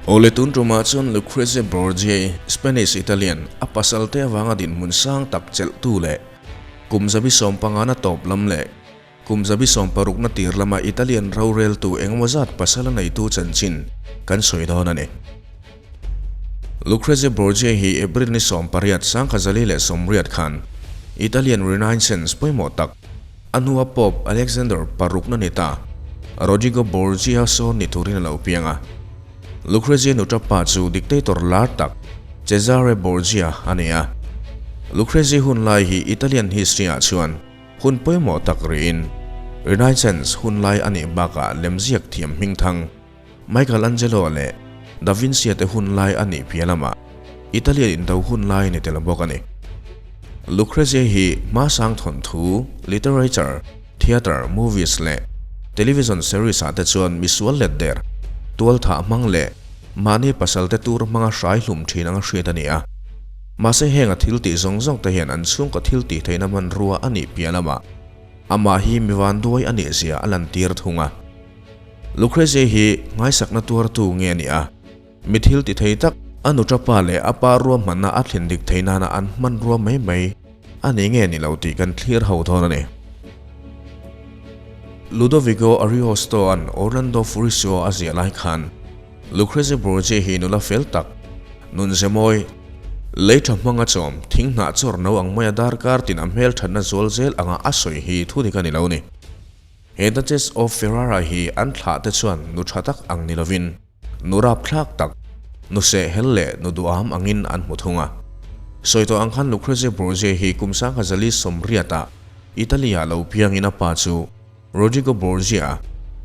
Awle tun tumah chuan Lucrezia Borgia-i, Spanish-Italian, a pasalte avanga dinhmun sang tak chelhtu leh kum zabi sawmpangana tawp lam leh kum zabi sawmparukna tir lama Italian roreltu engemaw zat pasal a neitu chanchin kan sawi dawn a ni. Lucrezia Borgia hi April ni 18 1980 khan Italian Renaissance pawimawh tak a hnua Pope Alexander parukna ni ta Rodrigo Borgia sawn ni turin a lo piang a. Lucrezia nuṭa pa chu dictator lar tak Cesare Borgia a ni a. Lucrezia hun lai hi Italian history ah chuan hun pawimawh tak rihin Renaissance hun lai a nih bakah lemziak thiam hmingthang Michelangelo leh Da Vinci-a te hun lai a nih piah lamah Italian indo hun lai ni tel bawk a ni. Lucrezia hi hmasang thawnthu, literature, theatre, movies leh television series ah te chuan misual let der, tualthah hmang leh mahni pasal te tur hmanga hrai hlum thin anga hriat a ni a. Mahse heng a thil tih zawng zawng te hian an chhungkaw thil tih theihna hmanrua a nih piah lamah amah hi mi vanduai a nih zia a lantir thung a. Lucrezia hi ngaisakna tuartu nge a ni a, mi thil ti thei tak, a nuṭa pa leh a pa ruahmanna a thlen dik thei nana an hmanrua mai mai a ni nge ni lo tih kan thlir ho dawn a ni. Ludovico Ariosto-a'n Orlando Furioso a ziah lai khan Lucrezia Borgia hi nula fel tak, nunze mawi, lei tha hmanga chawm, thing hnah chawr no ang maia darkar tin a hmelthatna zual zel anga a sawi hi thudik a ni lo ni. He Duchess of Ferrara hi an thlah te chuan nu tha tak ang ni lovin, nu rapthlak tak, nu sehhel leh nu duham angin an hmu thung a. Sawi tawh ang khan Lucrezia Borgia hi kum sangha zali sawmriatah Italy-ah lo piangin a pa chu Rodrigo Borgia,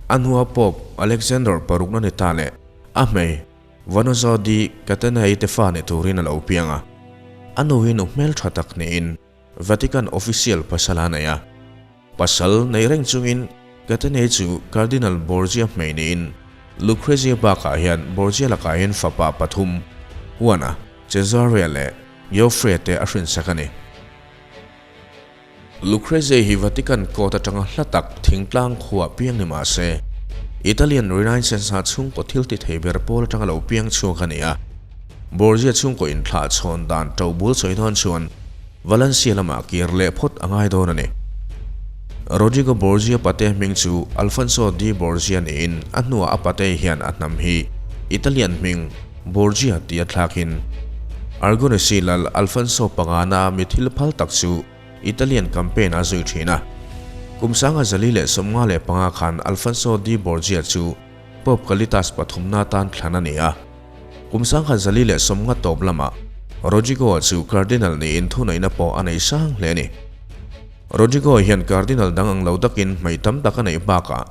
a hnua Pope Alexander parukna ni ta leh a hmei Vannozza di Cattanei te fa ni turin a lo piang a. A nu hi nu hmeltha tak niin Vatican official pasal a nei a. Pasal nei reng chungin Cattanei chu Cardinal Borgia hmei niin Lucrezia bakah hian Borgia lakah hian fapa pathum, Juana, Cesarea leh Geoffrey te a hrinsak a ni. Lucrezia hi Vatican court atanga hla tak thingtlang khuaa piang ni mah se, Italian Renaissance-a chhungkaw thil ti thei ber pawl atanga lo piang chhuak a ni a. Borgia chhungkaw inthlah chhawn dan to bul sawi dawn chuan Valencia lamah kir leh phawt a ngai dawn a ni. Rodrigo Borgia pate hming chu Alfonso di Borgia niin a hnuah a pate hian a hnam hi Italian hming Borgia tih a thlakin Argonesi lal Alfonso pangana mi thil phal tak chu Italian campaign a zui thin a. Kum 1955 khan Alfonso di Borgia chu Pope Kalitas pathumna tan thlan a ni a. Kum 1990 tawp lamah Rodrigo-a chu Cardinal niin thuneihna pawh a nei sang hle a ni. Rodrigo hian Cardinal dang ang lo takin hmei tam tak a neih bakah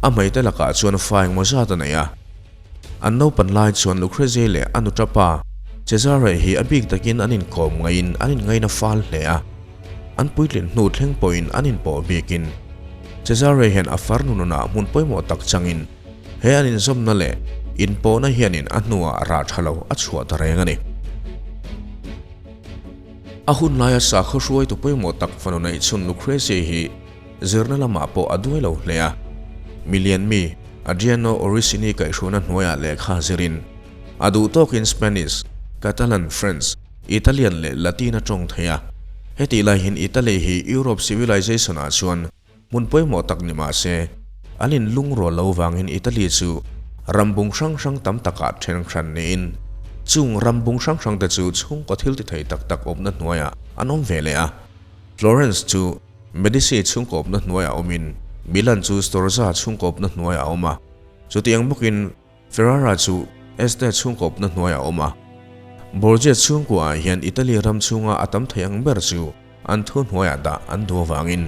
a hmeite lakah chuan fa engmaw zat a nei a. An naupan lai chuan Lucrezia leh a nuṭa pa Cesare hi a bik takin an inkawm ngaiin an inngaina fal hle a. An puitlin hnu thleng pawhin an inpawh bikin Cesare hian a farnu nunah hmun pawimawh tak changin he an inzawmna leh inpawhna hianin a hnuah rah tha lo a chhuah ta reng a ni. A hun laia sakhaw hruaitu pawimawh tak fanu neih chhun Lucrezia hi zirna lamah pawh a duai lo hle a. Milian mi Adriano Orisini kaihhruaina hnuaiah lehkha zirin a duh tawkin Spanish, Catalan, French, Italian leh Latin a tawng thei a. Hetih lai hian Italy hi Europe civilization ah chuan hmun pawimawh tak ni mah se, an in lungrual lo vangin Italy chu ram bung hrang hrang tam takah then hran niin chung ram bung hrang hrang te chu chhungkaw thil ti thei tak tak awmna hnuaiah an awm ve leh a. Florence chu Medici chhungkaw awmna hnuaiah awmin Milan chu Sforza chhungkaw awmna hnuaiah a awm a. Chutiang bawkin Ferrara chu Este chhungkawpna hnuaiah a awm a. Borgia chhungkuaah hian Italy ram chhunga a tam thei ang ber chu an thu hnuaiah dah an duh avangin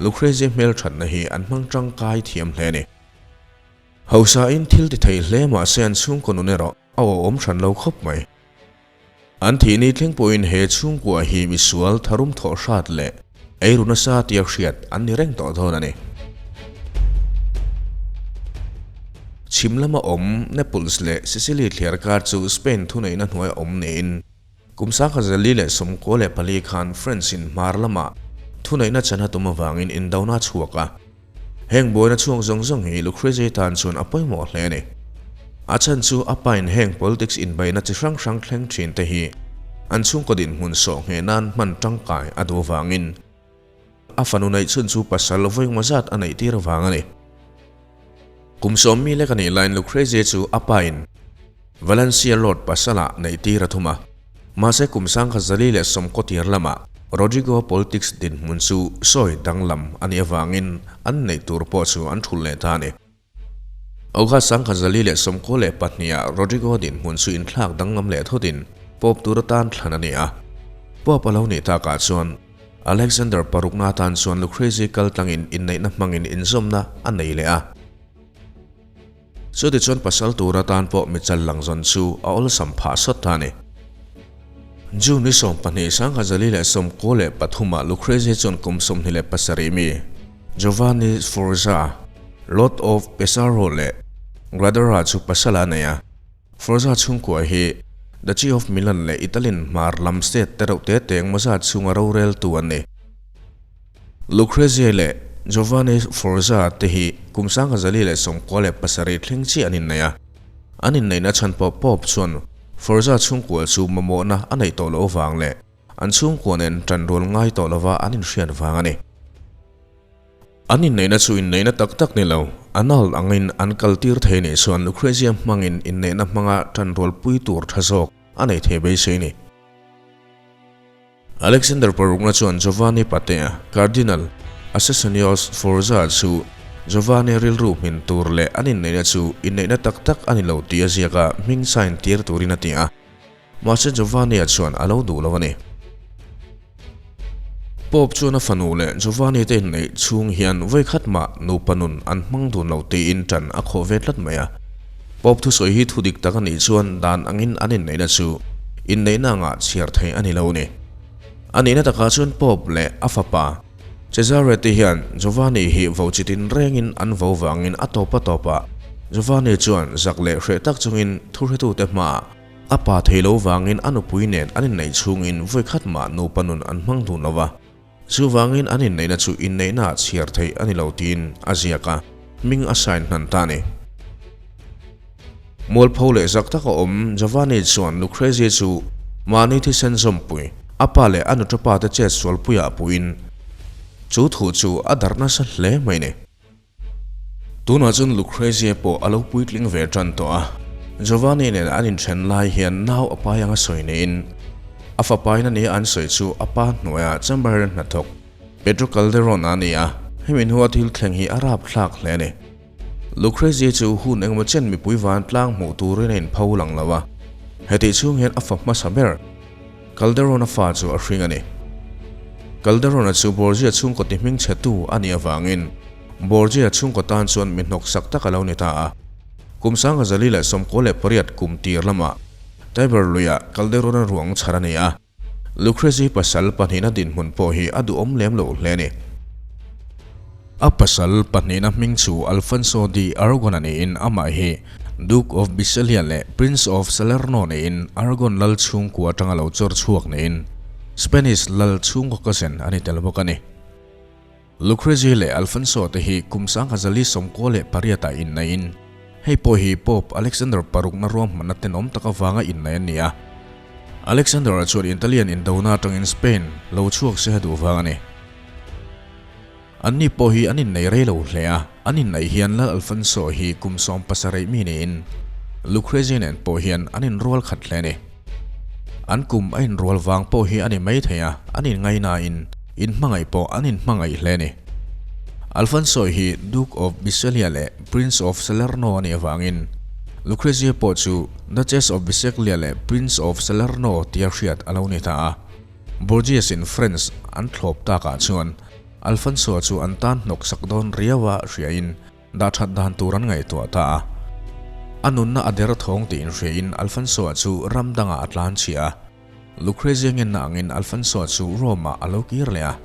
Lucrezia hmelthatna hi an hmang tangkai thiam hle a ni. Hausain thil ti thei hle mahse an chhungkaw nun erawh a awhawm hran lo khawp mai. An thihni thleng pawhin he chhungkua hi misual tharum thawh hrat leh eiru nasa tia hriat an ni reng tawh dawn a ni. Chhim lama awm Naples leh Sicily thliar kar chu Spain thuneihna hnuaia awm niin kum 1994 khan French-in hmar lama thuneihna chan a tum avangin indona a chhuak a. Heng buaina chhuak zawng zawng hi Lucrezia tan chuan a pawimawh hle a ni. A chhan chu a pain heng politics inbeihna chi hrang hrang thleng thin te hi an chhungkaw dinhmun sawh ngheh nan hman tangkai a duh avangin a fanu neih chhun chu pasal vawi zat a neih tir avang a ni. Kum 10 lek a nih laiin Lucrezia chu a pain Valencia Lord pasala neih tir a thum a. Mahse kum 1090 tir lamah Rodrigo politics dinhmun chu sawi danglam a nih avangin an neih tur pawh chu an thulh leh ta a ni. August 1092 ah Rodrigo dinhmun chu inthlak danglam leh thawtin Pope tur atan thlan a ni a. Pope a lo nih takah chuan Alexander parukna atan chuan Lucrezi kaltlangin inneihna hmangin inzawmna a nei leh a. Chutichuan pasal tur atan pawh michal lang zawn chu a awlsam phah sawt ta a ni. June ni 12 1093 ah Lucrezi chuan kum 27 mi Giovanni Sforza, Lord of Pesaro leh Gradara chu pasal a nei a. Sforza chhungkua hi Duchy of Milan leh Italian hmar lam state te reuh te te engmaw zat chhunga roreltu an ni. Lucrezia leh Giovanni Sforza te hi kum 1097 thleng chiah an innei a. An inneihna chhan pawh Pope chuan Sforza chhungkua chu mamawhna a neih tawh loh avang leh An chhungkua nen tanrual ngai tawh lova an inhriat vang a ni. An inneihna chu inneihna tak tak ni lo, a nal angin an kal tir thei nih chuan Lucrezia hmangin inneihna hmanga tanrual pui tur tha zawk a nei thei beisei ni. Alexander parukna chuan Giovanni Patea, Cardinal Assessonios Sforza chu Giovanni rilru hmin tur leh an inneihna chu inneihna tak tak a ni lo tih a ziak a, hming sign tir turin a ti a. Mahse Giovanni-a chuan a lo duh lo a ni. Pope chuan a fanu leh Giovanni te inneih chhung hian vawikhat mah nupa nun an hmang dun lo tiin tan a khawh ve tlat mai a. Pope thusawi hi thu dik tak a nih chuan dan angin an inneihna chu inneihna angah chhiar theih a ni lo a ni. A nihna takah chuan Pope leh a fapa Cesare te hian Giovanni hi vo chi tin rengin an vo vangin a tawp a tawpah Giovanni chuan zak leh hreh tak chungin thuhretute hmaah A pa thei lo vangin a nupui nen an inneih chhungin vawi khat mah nupa nun an hmang dun lo va. Chuvangin an inneihna chu inneihnaah chhiar theih a ni lo tiin a ziak a, hming a sign hnan ta a ni. Mualpho leh zak taka awm Giovanni chuan Lucrezia chu mahni thisen zawmpui, a pa leh a nuṭapa te chet sualpuiah puhin chu thu chu a darh nasa hle mai ni. Tunah chuan Lucrezia pawh a lo puitling ve tan tawh a, Giovanni nen an inthen lai hian nau a pai anga sawi niin a fapain a nia an sawi chu a pa hnuaiah chamber hnathawk Pedro Calderon a ni a, hemi hnua thil thleng hi a rapthlak hle a ni. Lucrezia chu hun engemaw chen mipui vantlang hmuh turin a inpho lang lo a, hetih chhung hian a fa hmasa ber Calderon-a fa chu a hring a ni. Calderon-a chu Borgia chhungkaw ti hmingchhetu a nih avangin Borgia chhungkaw tan chuan mi hnawksak tak a lo ni ta a. Kum 1098 kum tir lamah Tiber luiah Calderon-a ruang chhar a ni a. Lucrezi pasal pahnihna dinhmun pawh hi a duhawm lem lo hle a ni. A pasal pahnihna hming chu Alfonso di Aragon a niin amah hi Duke of Bisceglia leh Prince of Salerno niin Aragon lal chhungkua atanga lo chawr chhuak niin Spanish lal chhungkaw cousin a ni tel bawk a ni. Lucrezia leh Alfonso te hi kum 1098 ah innaihin hei pawh hi Pope Alexander parukna ruahmanna tenawm tak avanga innai an ni a. Alexander-a chuan Italian indona atangin Spain lo chhuak se a duh vang a ni. Anni pawh hi an innei rei lo hle a, an inneih hian Lal Alfonso hi kum 17 mi niin Lucrezia nen pawh hian an inrual khat hle a ni. An kum a inrual vang pawh hi a ni mai thei a, an inngainain inhmangaih pawh an inhmangaih hle a ni. Alfonso hi Duke of Bisceglia leh Prince of Salerno a nih avangin Lucrezia pawh chu Duchess of Bisceglia leh Prince of Salerno tia hriat a lo ni ta a. Borgias in French an thlawp takah chuan Alfonso chu an tan hnawksak dawn riau a hriain dah that dan tur an ngaihtuah ta a. A nunna a der thawng tih inhriain Alfonso chu ram dangah a tlan chhiah a. Lucrezia ngenna angin Alfonso chu Rome-ah a lo kir leh a.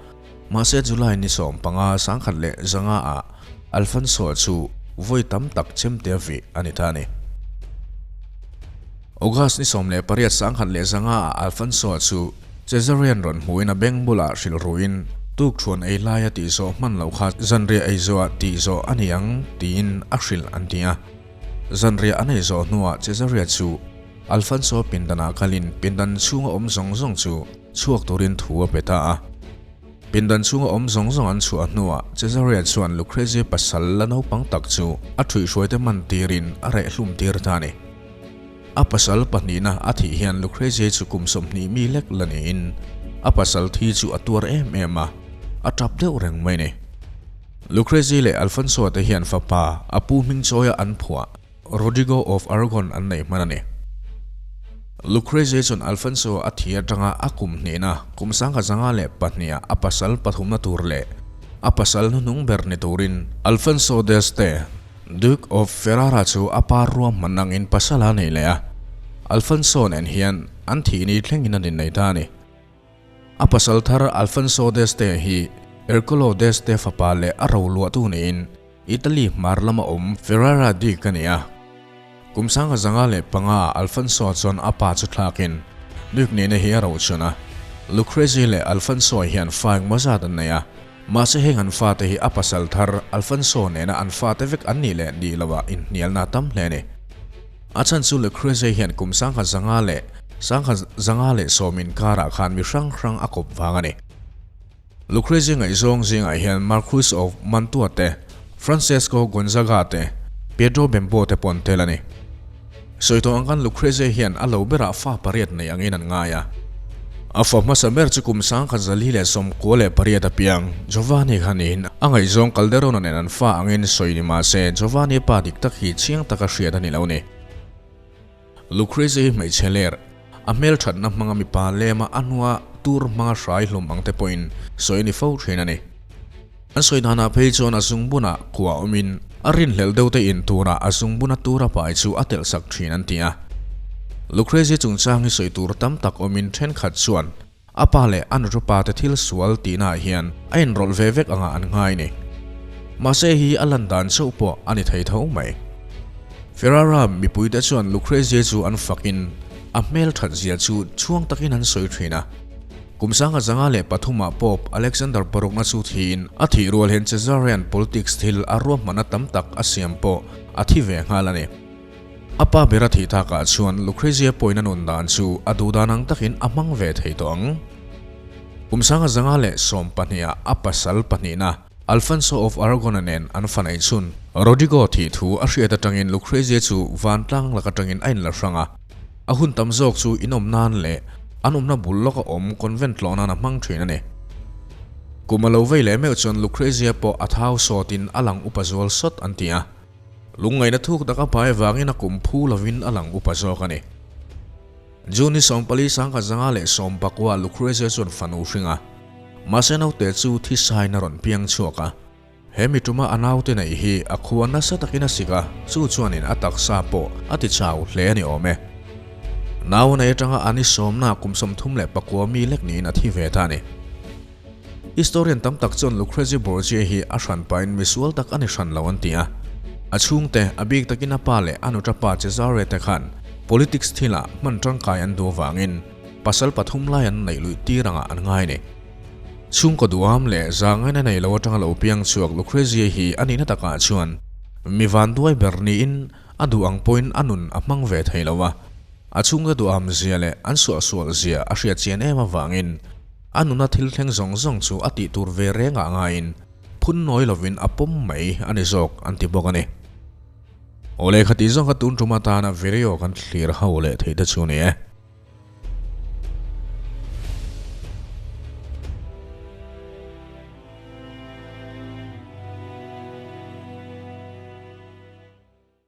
Mahse July ni 15 1100 ah Alfonso chu vawi tam tak chemte vih a ni ta a ni. August ni 18 1100 ah Alfonso chu Caesarean rawn hmuhin a beng bulah hrilh ruin tuk thuan ei laia tih zawh hman loh kha zanriah ei zawhah tih zawh a ni ang tiin a hrilh an ti a. Zanriah a nei zawh hnuah Cesarea chu Alfonso pindanah kalin pindan chhunga awm zawng zawng chu chhuak turin thu a pe ta a. Pindan chhunga awm zawng zawng an chhuah hnuah Cesarea chuan Lucrezia pasal la naupang tak chu a ṭhuihhruaite man tirin a reh hlum tir ta a ni. A pasal pahnihna a thih hian Lucrezia chu kum 20 mi lek la niin a pasal thi chu a tuar em em a, a tap deuh reng mai ni. Lucrezia leh Alfonso te hian fapa a pu hming chawia an phuah Rodrigo of Aragon an neih hman a ni. Lucrezia chuan Alfonso a thi atanga a kum hnihna kum 1902 ah a pasal pathumna tur leh a pasal hnuhnung ber ni turin Alfonso d'Este, Duke of Ferrara chu a pa ruahman angin pasal a nei leh a, Alfonso nen hian an thih ni thlengin an innei ta a ni. A pasal thar Alfonso d'Este hi Ercolo d'Este fapa leh a roluahtu niin Italy hmar lama awm Ferrara Duke a ni a. Kum 1905 Alfonso chuan a pa chu thlakin Duke nihna hi a rochun a, Lucrezia leh Alfonso hian fa engmaw zat an nei a. Mahse heng an fate hi a pasal thar Alfonso nena an fate vek an nih leh nih loah inhnialna a tam hle a ni. A chhan chu Lucrezia hian kum 1500 leh 1510 inkarah khan mi hrang hrang a kawp vang a ni. Lucrezia ngaihzawng zingah hian Marquis of Mantua te, Francesco Gonzaga te, Pietro Bembo te pawh an tel a ni. Sawi tawh ang khan Lucrezia hian a lo berah fa pariat nei angin an ngai a. A fa hmasa ber chu kum 1998 a piang Giovanni kha niin a ngaihzawng Calderona nen an fa angin sawi ni mah se Giovanni pa dik tak hi chiang taka hriat a ni lo ni. Lucrezia hi hmeichhe ler, a hmelthatna hmanga mipa lema a hnua tur hmanga hrai hlum ang te pawhin sawi a ni fo thin a ni. An sawi danah phei chuan a zungbunah kua awmin a rinhlelh deuh te in turah a zungbuna tura pai chu a telh sak thin an ti a. Lucrezia chungchang hi sawi tur tam tak awmin thenkhat chuan a pa leh a nuṭupa te thil sual tihnaah hian a inrawlh ve vek angah an ngai ni. Mahse hi a lan dan chauh pawh a ni thei tho mai. Ferrara mipuite chuan Lucrezia chu an fakin a hmelthat zia chu chhuang takin an sawi thin a. Kum 1903 ah Pope Alexander parukna chu thiin a thih rual hian Caesarean politics thil a ruahmanna tam tak a siam pawh a thi ve nghal a ni. A pa ber a thih takah chuan Lucrezia pawhin a nun dan chu a duh dan ang takin a hmang ve thei tawh ang. Kum 1912 ah a pasal pahnihna Alfonso of Aragon-a nen an fa neih chhun Rodrigo thih thu a hriat atangin Lucrezia chu vantlang lak atangin a inla hrang a. A hun tam zawk chu inawm nan leh an awmna bul lawka awm convent tlawh nan a hmang thin a ni. Kum a lo vei leh meuh chuan Lucrezia pawh a thau sawtin a lang upa zual sawt an ti a. Lungngaihna thuk tak a pai vangin a kum phu lovin a lang upa zawk a ni. June ni 14 1919 Lucrezia chuan fanu hring a, mahse naute chu thisain a rawn piang chhuak a. He mi tuma a naute neih hi a khua nasa takin a sik a, chu chuanin a taksa pawh a ti chau hle a ni awm e. Nau nei atanga an i sawmna kum 39 mi lek niin a thi ve ta a ni. Historian tam tak chuan Lucrezia Borgia hi a hran pahin misual tak a ni hran lo an ti a. A chhungte, a bik takin a pa leh a nuṭa pa Cesare te khan politics thilah hman tangkai an duh avangin pasal pathum lai an neih luih tir angah an ngai a ni. Chhungkaw duham leh zangaina nei lo atanga lo piang chhuak Lucrezia hi a nihna takah chuan mi vanduai ber niin a duh ang pawhin a nun a hmang ve thei lo a. A chhungte duham zia leh an suahsual zia a hriat chian em avangin a nuna thil thleng zawng zawng chu a tih tur ve rengah ngaiin phun nawi lovin a pawm mai a ni zawk an ti bawk a ni. Awle khati zawng kha tun tum atana video kan thlir ho leh theih te chu ni e.